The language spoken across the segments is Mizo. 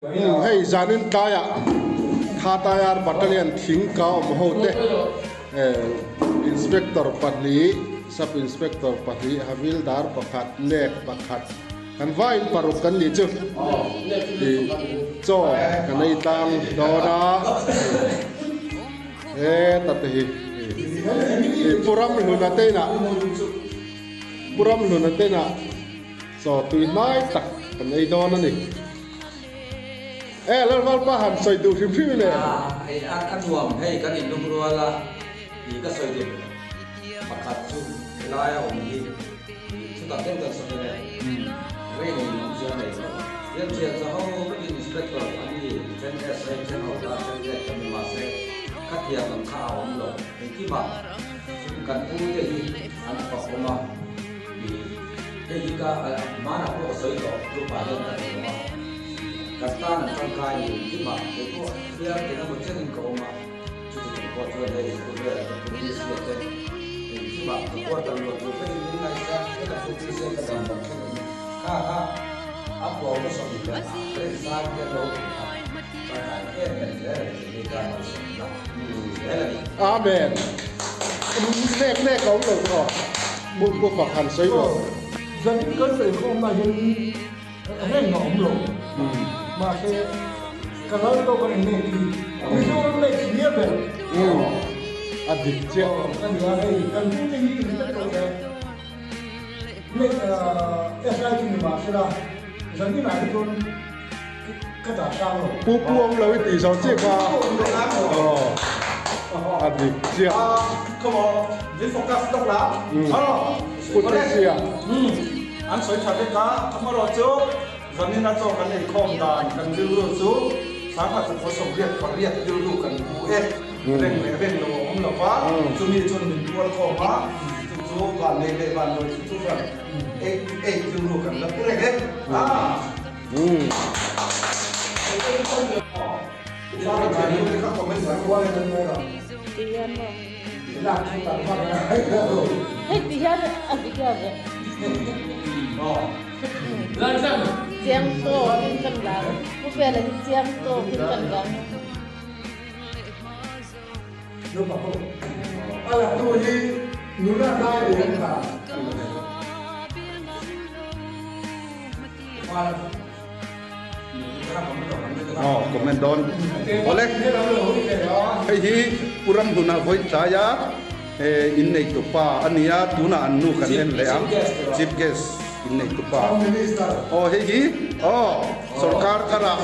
Hei zanin tlaiah Thatayar Battalion thing ka awm ho te Inspector pahnih, Sub Inspector pahnih, Havildar pakhat, Nek pakhat kan vaiin paruk kan nih chu ih chaw kan ei tlang dawn a heta te hi ih Pu Ramhluna te inah Pu Ramhluna te inah Chaw tui hnai tak kan ei dawn a ni. E Lalvalpa han sawi duh hrim hrim em? Hei a nuam hei kan inlum rual a i ka sawi duh pakhat chu helaia awm hi thu tak deuh kan sawi a ni. Reng in awm zia nei lo. Rian thian za ho vekin inspector an ni then SI then Hawlhlar then Red kan ni mahse khatiang ang kha a awm lo. Engkimah kan pu te hi an fak awm a. Hei hi ka hmanah pawh ka sawi tawh, group ah hian ka ti tawh a, kan tan an tangkai ni engkim ah kei pawh hian engemaw chenin ka awm a, chuti chung pawh chuan hei khawvel ka police leh te engkim ah ka quarter luah tur thlengin min ngaihsak vek a, police hian ka dam dam thlengin kha kha a phuau ka sawm leh a rensang te an lo hmu kha tangkai em em zel a ni tih hi ka malsawmna zel a ni. Amen. Nek nek a awm lo tawh. Hmun pawh fak han sawi lo. Zanin kan sawi khawmna hian reng a awm lo. Mahse, ka lal tawk a inneih khi Mizoram leh thlir ber. A dik chiah. Ka ni a, hei kan pu te hi inspector leh SI chu ni mahsela zanin ah hi chuan ka dah hrang lo. Pu pu awm lo i tih zawh chiah kha. A dik chiah. Come on, min focus deuh la. Pu Thisia. An sawi tha vek a, amarawh chu zanin a chaw kan eikhawm dan kan rilru chu sangha chu khaw 88 rilru kan pu e. Reng leh reng lo a awm lo va, chumi chuan min pual khawm a, chu chu van nei leh van lawi chu chu chuan 88 rilru kan la pu reng e. A latu hi nula hnai leh an ta. Aw comment dawn awle hei hi Pu Ramhluna vawi tlai a innei tupa a nia tunah an nu kan en leh ang chief guest innei tupa aw hei hi aw sorkar thar ah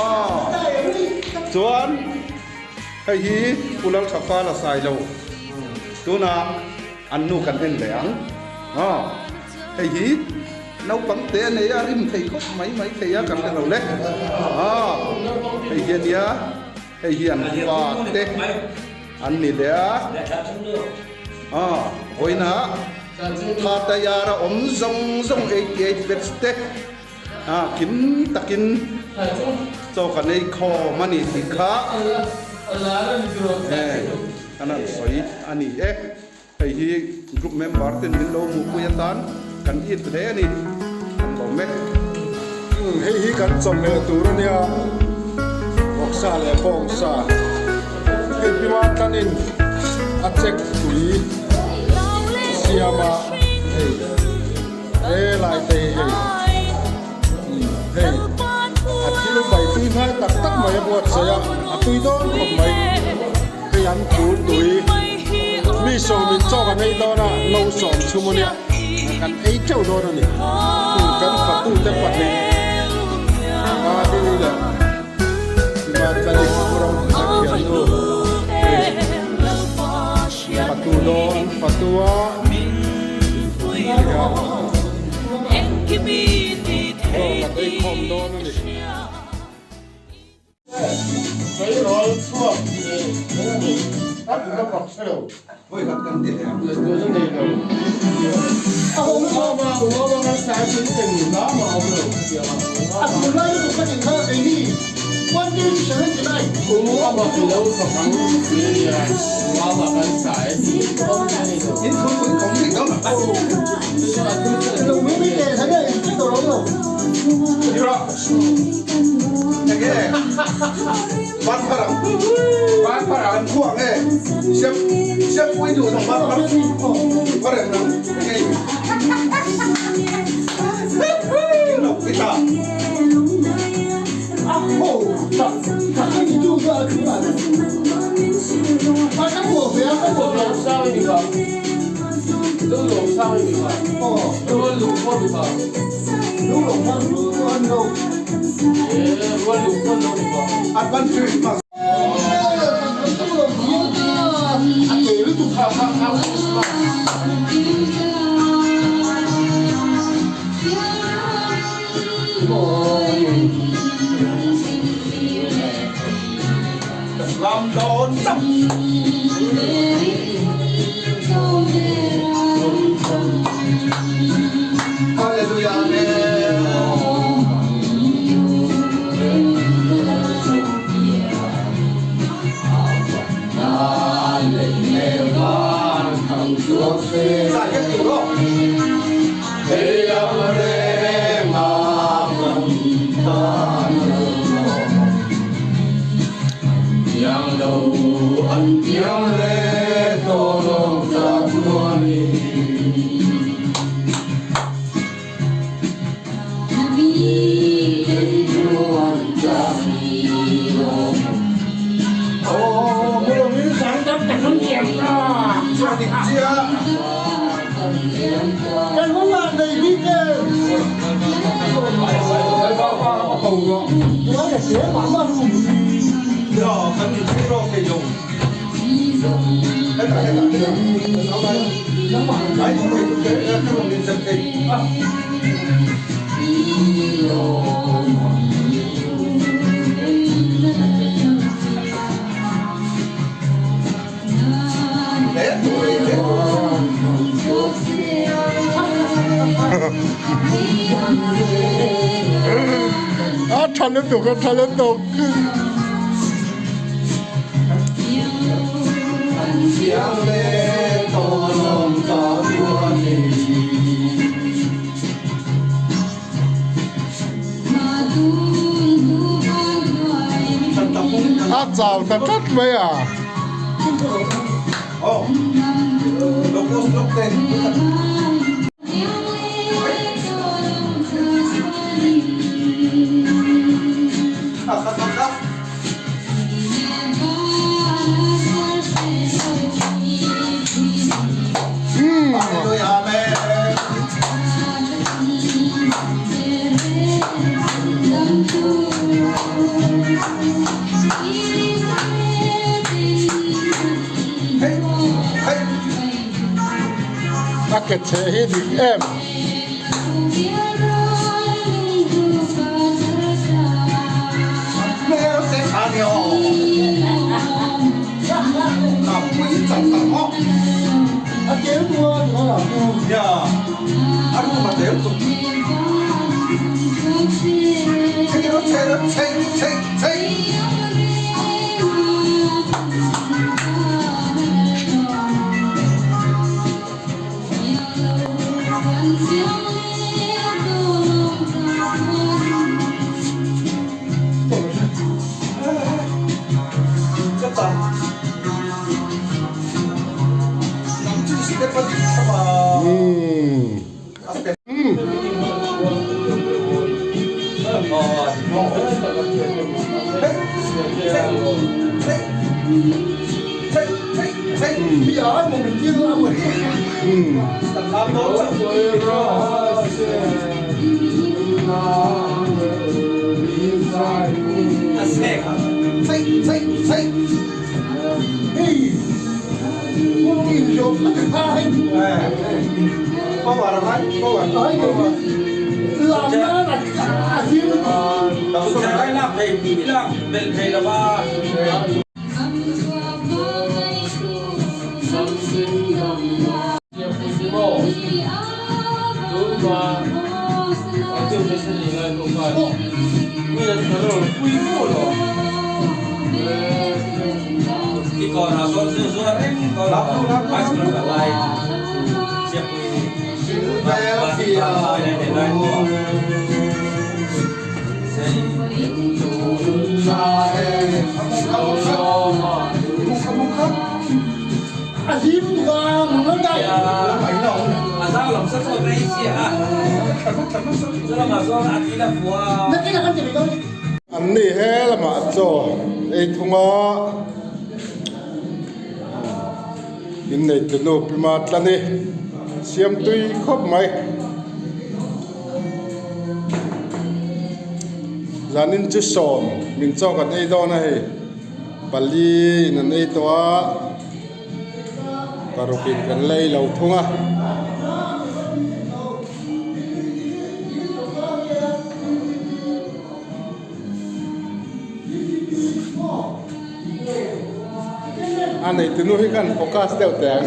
aw chuan hei hi Pu Lalthafala Sailo tunah an nu kan en leh ang aw hei hi. Naupang te a nei a, rim thei khawp mai mai thei a kan hre lo le. Aw, hei hi a nia, hei hi an fa te an ni leh a. Aw, vawiinah tha tayar a awm zawng zawng 88 batch te a kim takin chaw kan ei khawm a ni tih kha an han sawi a ni e. Hei hi group member ten min lo hmuhpui atan kan it hle a ni, kan lo mek. Hei hi kan chawhmeh tur a nia, vawksa leh bawngsa. Hei pima tlanin a chek tui siam a, hei helai te hi hei hei a thil bai tui hnai tak tak mai a buatsaih a, a tui dawn khawp mai. Hei an phur tui mi sawmin chaw kan ei dawn a, no sawm chhum a nia, kan ei teuh dawn a ni. Kan fatute pahnih Madini leh Himachali Pu Rohmuna thiannu hei fatu dawn an fatu a, chaw kan ei khawm dawn a ni. Tleirawl chhuak leh mai a ni. A tuna pak hre lo. Vawi khat kan ti leh ang. Tuna nei lo. A awm awm a, awm awm a kan sai chu eng lam a awm lo khatiang a. A tun lai lutuk ka tih kha keini 1979. Awm awm a lo fak ang ti a nia. Awm awm a kan sai ti awm a nei lo. In thun pui kawng bik dawn a. Lo mi mi te thane in tawh lo. Ira. Enge ban phar ang. Ban phar ang. Kan khuang e. Siam siam pui duh zawng ban phar phar em nang. Enge i lo i ta. Advance Christmas. Lam dawn chauh. Hallelujah Amen. Zai kan tur aw. Dik chiah. Yo, kan in thei rawk thei lo. Hetah hetah hetah kan au lai a. Ai thei thei ka rawn in zep thei a. A tha lutuk a tha lutuk. A chau ta tlat mai a. A ke chhe hi dik em. A hlim tuk a, mang dai. A zau lam sa chuan rei chiah a, chu lamah chuan a tih la fuh a. Nakin a kan ti mai dawn. An ni he lamah chaw ei thung a, innei tunu Pima Tlani siam tui khawp mai. Zanin chu sawm min chaw kan ei dawn a hei. Pali in an ei tawh a, paruk in kan la ei lo thung a. A neitunu hi khan focus deuh teh ang.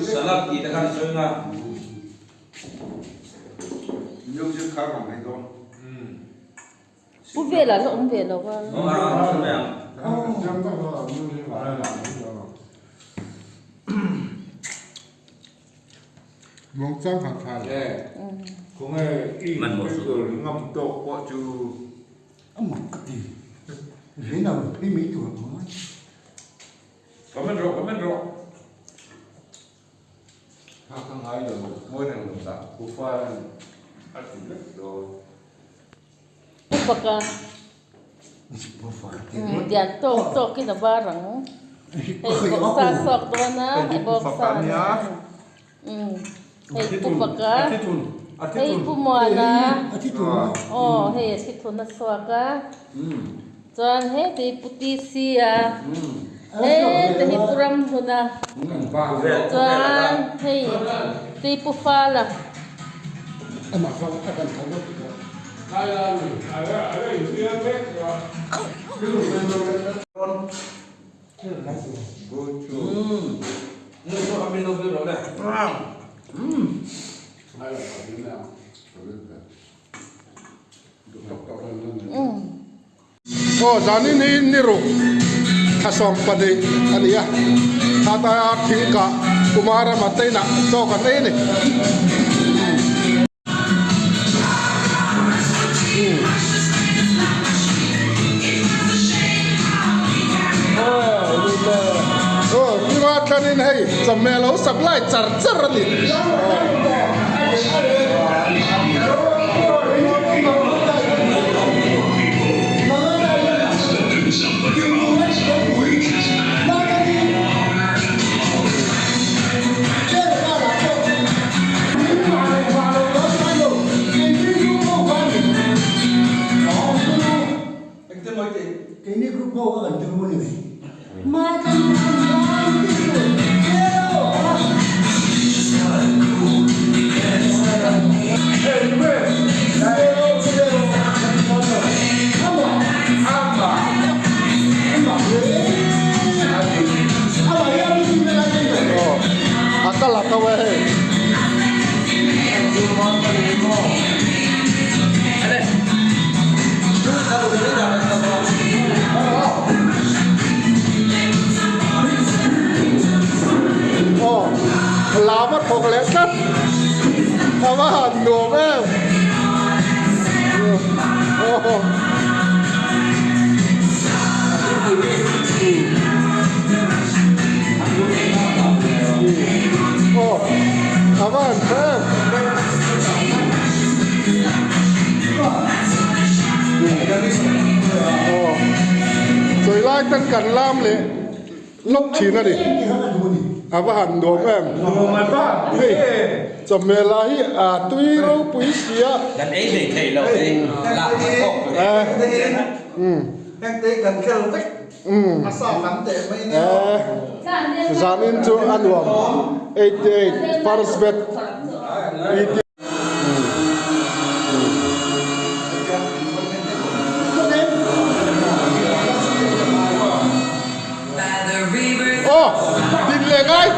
Salad tih te khan i sawi nga. Music kha rawn nei dawn. Pu velah la awm ve lo va. Muangchang han thla le. Khawnge i inspector ngam tawk pawh chu. A mak ka ti. Rina rawn phei mai tur ang a. Comment rawh comment rawh. Kha ka ngai lo ngawi reng lo dah Pu Faran a ti vek dawn. Pu Faka. Dian tawk tawk in a bar ang. Hei bawksa sawk dawn a hei bawksa hei Pu Faka hei Pu Muana aw hei a thithun a chhuak a chuan heti Pu TC a heti hi Pu Ramhluna chuan hei tui Pu Fala. Aw zanin hi ni ruk. Thla 12 a ni a, Tata thingkah Kumarama teinah chaw kan ei a ni. Aw Pima tlanin hei chawhmeh a lo supply char char a ni. A kal a tho e hei. Aw lam a thawk leh tlat a va han nuam em aw. Aw a va han tha em. Aw chawi lai tan kan lam leh lawk thin a ni a va han nuam em hei chawhmeh lah hi a tui ropui si a. Kan ei hlei thei lo hei lak a thawk Zanin chu a nuam 88 first bet ET. Aw din leh ngai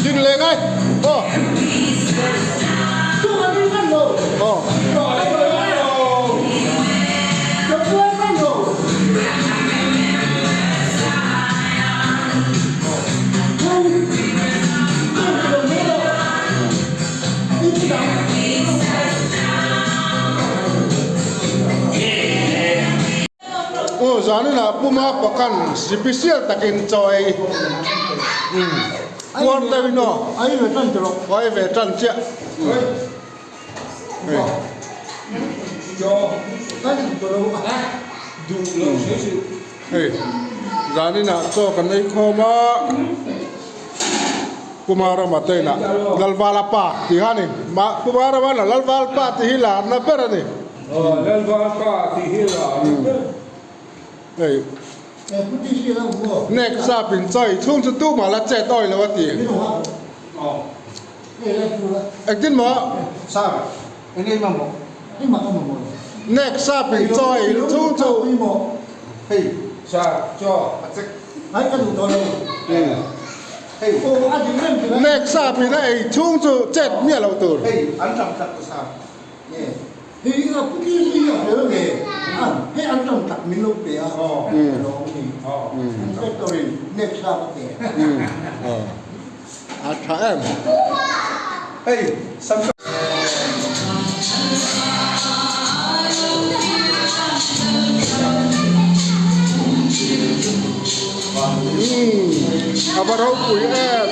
din leh ngai aw aw. Aw zaninah puma pakan sipisial takin chaw ei puar deuhin aw ai ve tan tawh ai ve tan chiah hei zaninah chaw kan ei khawm a. Kumarama te inah Lalvala pa tih kha a ni. Kumarama inah Lalval pa tih hi larna ber a ni. Lalval pa tih hi larna ber. Hei nek sap in chawi chhung chu tumah la chet awi lo a ti. Engtin maw? Nek sap in chawi chhung chu. Nek sap in a ei chhung chu chet miah lo tur. A tha em. A va ropui em.